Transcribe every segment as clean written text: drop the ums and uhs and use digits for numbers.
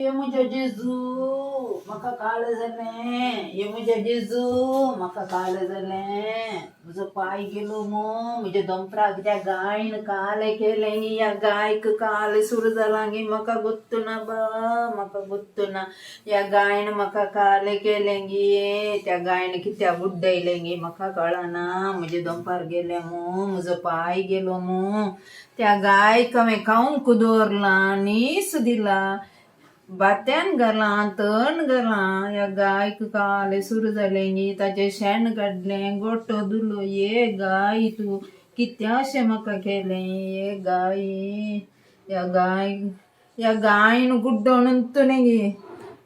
ये म्हज्या जेजू म्हाका काळें जालें, ये म्हज्या जेजू म्हाका काळें जालें, म्हजो पांय गेलो मू, म्हज्या दोंपराक त्या गायन कालें केलें गी, ह्या गायक कालें सुरू जालां गी, म्हाका गोत्तू ना बा, म्हाका गोत्तू ना, ह्या गायन म्हाका कालें केलें गी, त्या गायन कित्याक गुड्डयलें गी म्हाका कळना, म्हजे दोंपार गेलें मू, म्हजो पांय गेलो मू, त्या गायक हांवें खावंक दवरलां, नीस दिला, बात्यान घालां, तण घालां, ह्या गायक कालें सुरू जालें गी, ताचें शेण काडलें, गोठो धुलो, ये गाय तूं कित्या अशें म्हाका केलें, ये गाय, ह्या गाय, ह्या गायन गुड्डोवन न्ही गी,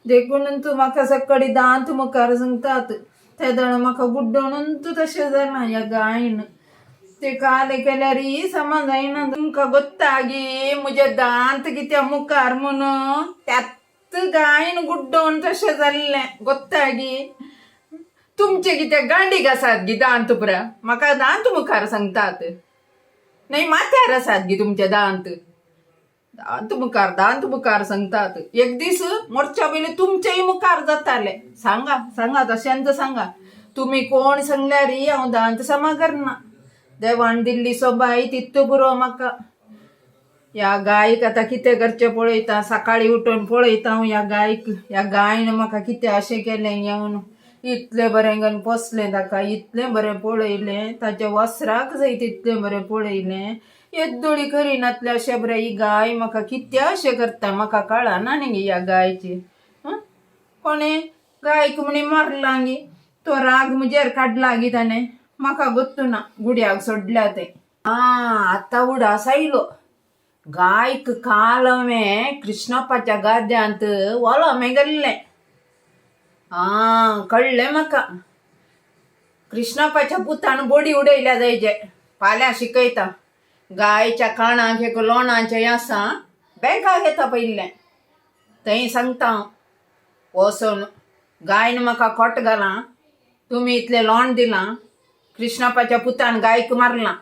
देखून तूं म्हाका सकाळी दांत मुखार सांगतात, तेदोण म्हाका गुड्डोवन तशें जालां ह्या गायन, ते कालें केल्यार ही समा जायना, तुमकां गोत्तागी म्हजे दांत कित्या मुखार म्हणून त्यात गायन गुड्डोवन तशें जाल्लें गोत्तागी, तुमचे कितें गांडीक आसात गी दांत पुरा, म्हाका दांत मुखार सांगतात, न्हय माथ्यार आसात गी तुमचे दांत, दांत मुखार दांत मुखार सांगतात, एक दीस मोर्चा पयलीं तुमचेय मुखार जाताले, सांगा सांगा तशेंच सांगा, तुमी कोण सांगल्यार हांव दांत समा करना, देवान दिल्ली सोबाय तितू पुरो म्हाका, ह्या गायक आतां कितें करचें पळयता, सकाळीं उठून पळयता हांव ह्या गायक, ह्या गायन म्हाका कितें अशें केलें घेवन, इतलें बरें घेवन पोसलें ताका, इतलें बरें पळयलें, ताच्या वस्त्राक सयत इतलें बरें पळयलें, येद्दोळी करिनातलें अशें बरें ही गाय म्हाका कितें अशें करता म्हाका कळना न्ही ह्या गायची, कोणें गायक म्हणी मारला गी, तो राग म्हजेर काडला गी ताणें, म्हाका गोत्तू ना, गुड्याक सोडल्या तें. आं आतां उडास आयलो, गायक काल हांवें कृष्णप्पाच्या गाद्यांत वोलोमें गेल्लें, आं कळ्ळें म्हाका, कृष्णप्पाच्या पुतान बोडी उडयल्या जायचे, फाल्यां शिकयता, गायच्या काणाक एक लोणाचें आसा, बँकाक येता पयलें, थंय सांगता हांव वचून, गायन म्हाका खोट घालां, तुमी इतलें लोण दिलां, कृष्णप्पाच्या पुतान गायक मारलां,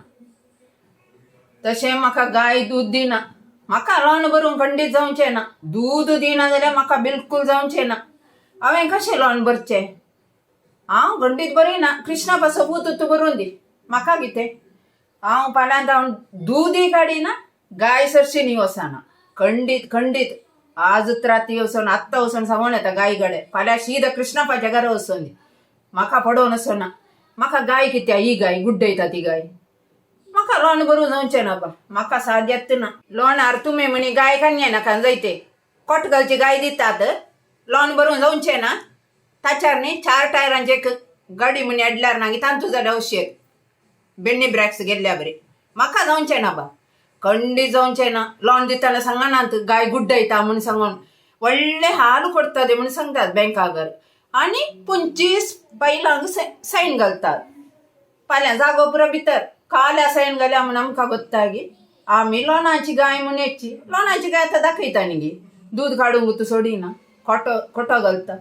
तशें म्हाका गाय दूद दिना, म्हाका लोण भरूंक खंडीत जावचें ना, दूद दिना जाल्यार म्हाका बिलकूल जावचें ना, हांवें कशें लोण भरचें, हांव खंडीत बरयना, कृष्णप्पाचो पूत तूं बरोवन दी, म्हाका कितें, हांव फाल्यांत हांव दूदय काडिना, गाय सरशी न्ही वचना, खंडीत खंडीत आजच राती वचून आत्तां वचून सांगून येता गाय कडेन, फाल्यां शीद कृष्णप्पाच्या घरा वचून दी, म्हाका पडोवन वचना, म्हाका गाय कित्या ही गाय गुड्डयता ती गाय, म्हाका लोण भरूं जावचें ना बा, म्हाका साद्यात ना, लोणार तुमी म्हणी गाय काडये नाका जायते, कोट घालची गाय दितात, लोण भरूं जावचें ना, ताच्यार न्ही 4 टायरांचे एक गाडी म्हणी हाडल्यार ना तांतू जाल्यार औशेद बेण्णी ब्रॅक्स गेल्ल्या बरी, म्हाका जावचें ना बा, खंडीत जावचें ना, लोन दितना सांगनात गाय गुड्डयता म्हूण सांगून, व्हडले हाल करता ते म्हूण सांगतात बँकागर, आनी 25 बैलांक सायन घालतात, फाल्यां जागो पुरो भितर काल्या सायन घाल्या म्हूण आमकां गोत्ता गी, आमी लोणाची गाय म्हूण येची, लोणाची गाय आतां दाखयता न्ही गी, दूद काडूंक तूं सोडिना, खोटो खोटो घालता,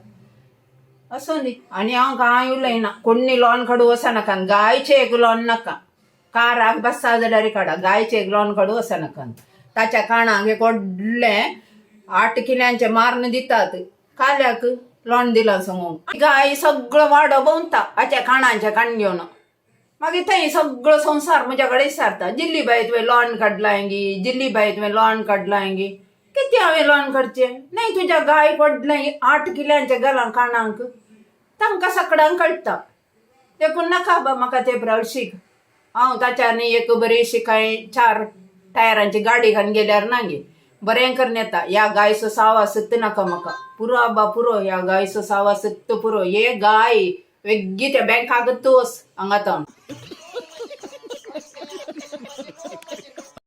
असो न्ही, आनी हांव कांय उलयना, कोण्णी लोन काडूं वचनाका, गायचें एक लोन नाका, काराक बसता जाल्यार काडा, गायचें एक लोन काडूं वचनाका, ताच्या काणाक एक व्हडलें 8 किल्यांचें मारून दितात, काल्याक लोन दिलां सांगूंक, गाय सगळो वाडो भोंवता हाच्या काणाचें काण घेवन, मागीर थंय सगळो संवसार म्हज्या कडेन विचारता, जिल्ली बाय तुवें लोन काडलां गी, जिल्ली बाय तुवें लोन काडलां गी, कितें हांवें लोन काडचें न्हय, तुज्या गाय पडलें 8 किल्यांचें घालां काणांक, तांकां सगळ्यांक कळटा, देखून नाका बा म्हाका ते हळशीक, हांव ताच्या न्ही एक बरीशी कांय 4 टायरांची गाडी घालून गेल्यार ना गे, बरें करून येता, ह्या गायचो सावास नाका म्हाका, पुरो आबा पुरो, ह्या गायचो सावास पुरो, हे गाय वेगळी त्या बँकाक तूं वच हांगा तावन.